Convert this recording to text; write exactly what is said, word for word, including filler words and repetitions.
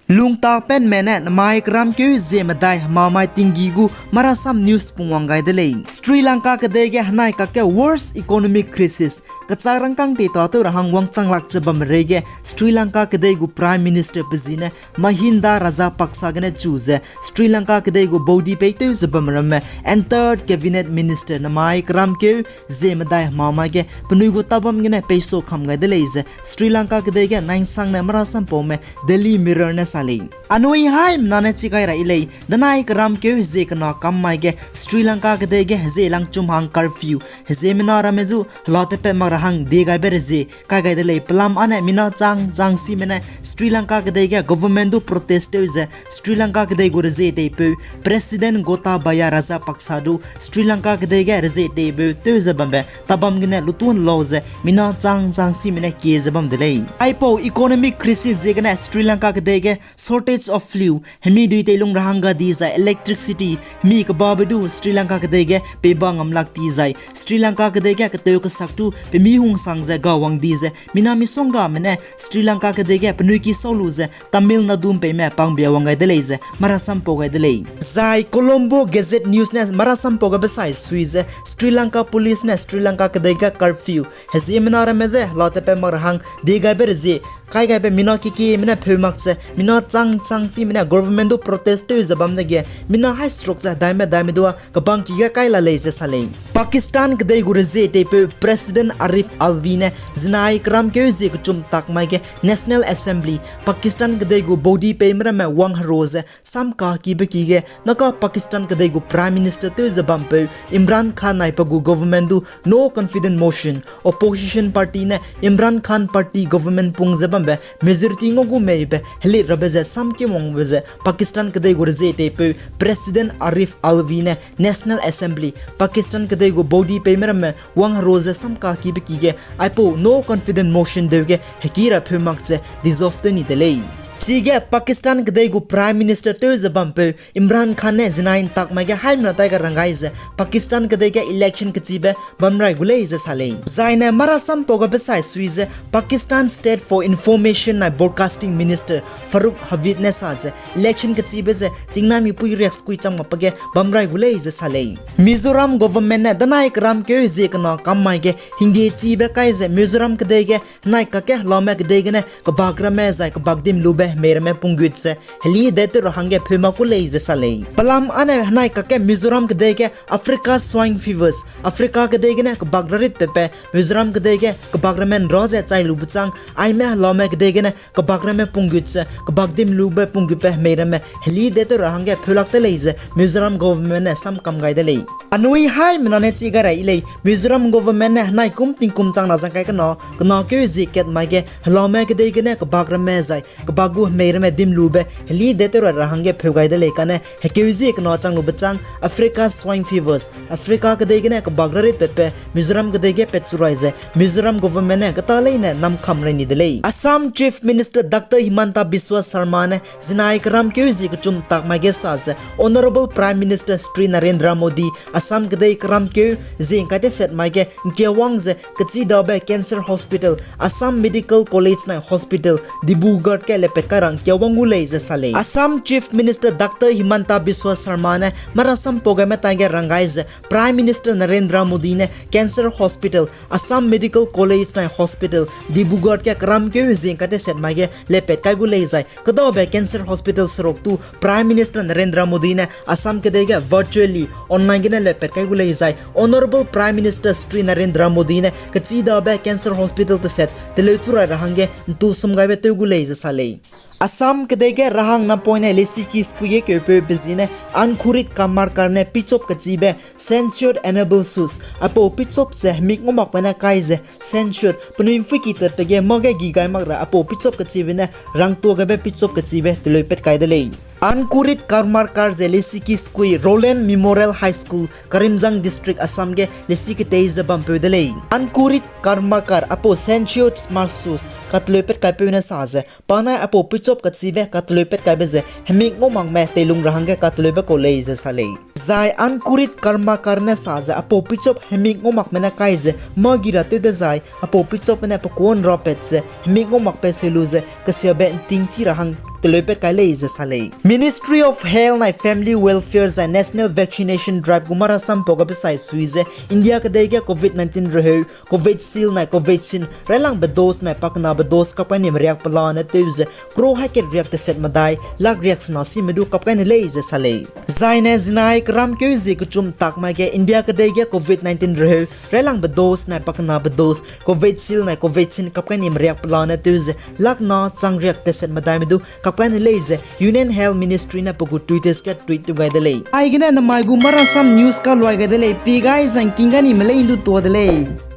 Lungtapenme ne namai keramkeu zie medai hemamai tinggi gu marasam news pungwang gai de lei. Sri Lanka kedei ge henai kakge worst economic crisis, kachak rangkâng tei tatew ra hang wangchang lak ze bam reige Sri Lanka kedei gu Prime Minister pe zi ne Mahinda Rajapaksa gene chu ze Sri Lanka kedei gu baudi peitew ze bam ramme entered cabinet minister namai keramkeu zie medai hemamai ge penui gu tabam gene peiso kam gai de lei ze Sri Lanka kedei ge nainsang ne marasam paume Daily Mirror ne sa lei. Anui haimena ne chi gai ra yi lei, danai keramkeu hezie kena kam mai ge Sri Lanka kedei ge hezie langchum hang curfew, hezie mena ramme zu hela tepat mak ra hang die gaibe rezie kai gai de lei. Pelam â ne mina chang chang sime ne Sri Lanka kedei ge government du protest tew ze Sri Lanka kedei gu rezie teipeu President Gotabaya Rajapaksa du Sri Lanka kedei ge rezie teipeu tew ze bambe tabam gene lutuan lau ze mina chang chang sime ne kie ze bam de lei. Aipau economic crisis ziegene Sri Lanka kedei ge shortage of fuel, hemi dui teilung ra hangga di zai electricity, hemi kebabe du Sri Lanka kedei ge peiba ngam lak ti zai Sri Lanka kedei ge ketew kesak tu pemi hungsang ze ga wang di ze mina misonggame ne Sri Lanka kedei ge penui ki sau lu ze Tamil Nadu mpeime pangbia wang gai de lei ze marasam pau gai de lei. Zai Colombo Gazette News ne marasam pau gaibe sai sui ze Sri Lanka Police ne Sri Lanka kedei ge curfew, hezie mena ramme ze hela tepat mak ra hang die gaibe rezie kai gaibe mina kekieme ne pheu mak ze mina chang chang chime ne government du protest tew ze bam dege mina hai seruk ze daime daime dua kebang ki ge kai la lei ze sa lei. Pakistan kedei gu rezie teipeu President Arif Alvi ne zinai keramkeu zie kechum tak mai ge National Assembly, Pakistan kedei gu baudi peime ramme wang hero ze sam kakibe ki ge naka Pakistan kedei gu Prime Minister tew ze bampeu Imran Khan nai pe gu government du no confidence motion, opposition party ne Imran Khan party government pung ze bambe majority ngau gu meibe helit rabe ze sam ki wangbe ze Pakistan kedei gu rezie teipeu President Arif Alvi ne National Assembly, Pakistan kedei gu baudi peime ramme wang hero ze sam kakibe ki ge aipau no confidence motion deu ge heki ra pheu mak ze dissolve tew ni de lei. Chige Pakistan kedei gu Prime Minister tew ze bampeu Imran Khan ne zinai ntak mai ge haimena tai ga ranggai ze Pakistan kedei ge election kechibe bam rai gu lei ze sa lei. Zaine marasam pau gaibe sai sui ze Pakistan State for Information nai Broadcasting Minister Farooq Havid ne sa ze election kechibe ze tingnai mipui riak sekui chang makbe ge bam rai gu lei ze sa lei. Mizoram government ne danai keramkeu hezie kena kam mai ge hingdie chibe kai ze Mizoram kedei ge henai kakge helame kedei gene kebak ramme zai kebak dim lube hemei ramme punggut ze heli de tew ra hangge pheu mak gu lei ze sa lei. Pelam â ne henai kakge Mizoram kedei ge Africa Swine Fevers, Africa kedei gene kebak rarit pepe Mizoram kedei ge kebak ramme nra ze chai lube chang aime helame kedei gene kebak ramme punggut ze kebak dim lube punggutbe hemei ramme heli de tew ra hangge pheu lak de lei ze Mizoram government ne sam kam gai de lei. Anui haimena ne chi gai ra yi lei, Mizoram government ne henai kum tingkum chang na zang kai kena, kena keu zie kat mai ge helame kedei gene kebak ramme zai kebak gu hemei ramme dim lube heli de tew ra ra hangge pheu gai de lei kane hekeu zie kena chang lube chang Africa Swine Fevers, Africa kedei gene kebak rarit pepe Mizoram kedei ge petchu rai ze Mizoram government ne keta leine namkam rai ni de lei. Assam Chief Minister Doctor Himanta Biswa Sarma ne zinai keramkeu zie kechum tak mai ge sa ze Honourable Prime Minister Shri Narendra Modi Assam kedei keramkeu zie ngkai teset mai ge ngkiawang ze kechidabe Cancer Hospital, Assam Medical College nai Hospital, Dibrugarh ge lepat kai ra ngkiawang gu lei ze sa lei. Assam Chief Minister Doctor Himanta Biswa Sarma ne marasam pau gaime tai ge ranggai ze Prime Minister Narendra Modi ne Cancer Hospital, Assam Medical College nai Hospital, Dibrugarh ge keramkeu zie ngkai teset mai ge lepat kai gu lei zai kedabe Cancer Hospital seruk tu Prime Minister Narendra Modi ne Assam kedei ge virtually online gene lepat kai gu lei zai Honourable Prime Minister Shri Narendra Modi ne kechidabe Cancer Hospital teset teleu chu rai ra hangge ntu sum gaibe tew gu lei ze sa lei. Assam kedei ge rahang napoine lesiki skui ge keupeu pe zi ne Ankurit Karmarkar ne pichop kechibe censured enable shoes, aipau pichop ze hemik ngau makbe ne kai ze censured penui mpuiki tatbe ge mâ ge gi gai mak ra aipau pichop kechibe ne rangtuagaibe pichop kechibe teleu pat kai de lei. Ankurit Karmarkar ze lesiki skui Roland Memorial High School, Karimjang District, Assam ge lesi ketei ze bampeu de lei. Ankurit Karmarkar aipau censured smart shoes kateleu pat kaipeu ne sa ze pa nai aipau pichop kechibe kateleu pat kaibe ze hemik ngau makme teilung ra hangge kateleube kau lei ze sa lei. Zai Ankurit Karmakar ne sa ze aipau pichop hemik ngau makme ne kai ze mâ gi ra tew dezai aipau pichop ne pekuan rapat ze hemik ngau makbe seu lu ze kesiabe ntingchi ra hang teleupat kai lei ze sa lei. Ministry of Health nai Family Welfare zai National Vaccination Drive gu marasam pau gabe sai sui ze India kedei ge Covid nineteen reheu, Covishield nai Covaxin railangbe dose nai pakenabe dose kapkainime riak pelane tew ze crore hakat riak teset medai lakh riak sena sime du kapkaine lei ze sa lei. Zaine zinai keramkeu zie kechum tak mai ge India kedei ge Covid nineteen reheu railangbe dose nai pakenabe dose Covishield nai Covaxin kapkainime riak pelane tew ze lakh na chang riak teset medaime du kapkaine lei ze Union Health Ministry ne pe gu Twitter ge tweet tew gai de lei. Aigene namai gu marasam news kaluai gai de lei, pi gai zangking ganime lei ndu tua de lei.